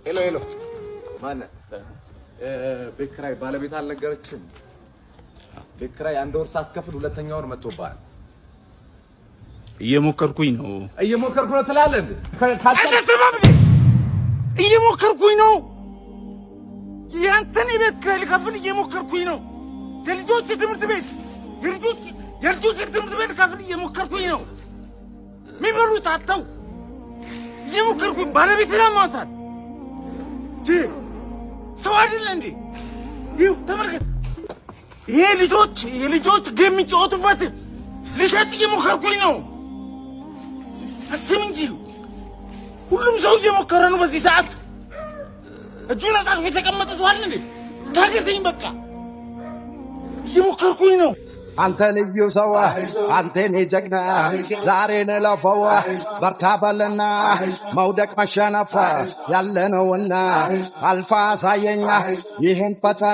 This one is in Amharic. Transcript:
Hello, hello፣ ማነህ? ቤት ኪራይ ባለቤት አልነገረችም። ቤት ኪራይ አንድ ወር ሳትከፍል ሁለተኛ ወር መጥቶብሃል። እየሞከርኩኝ ነው። እየሞከርኩ ነው ትላለህ እንዴ? አልሰማም እንዴ? እየሞከርኩኝ ነው። ያንተን የቤት ኪራይ ልከፍል እየሞከርኩኝ ነው። የልጆች ትምህርት ቤት የልጆች ትምህርት ቤት ልከፍል እየሞከርኩኝ ነው። የሚበሉት አጥተው እየሞከርኩኝ፣ ባለቤት ላሟታል። ሰው አይደለ እንዴ? ይኸው ተመልከት። ይሄ ልጆች የልጆች game የሚጫወቱበት ልሸጥ እየሞከርኩኝ ነው። አስብ እንጂ፣ ሁሉም ሰው እየሞከረ ነው። በዚህ ሰዓት እጁን አጣጥፎ የተቀመጠ ሰው አለ እንዴ? ታገሰኝ፣ በቃ እየሞከርኩኝ ነው። አንተ ልዩ ሰው፣ አንተ ኔ ጀግና፣ ዛሬን እለፈው፣ በርታ በልና፣ መውደቅ መሸነፍ ያለነውና አልፋ አሳየኛ ይህን ፈተና።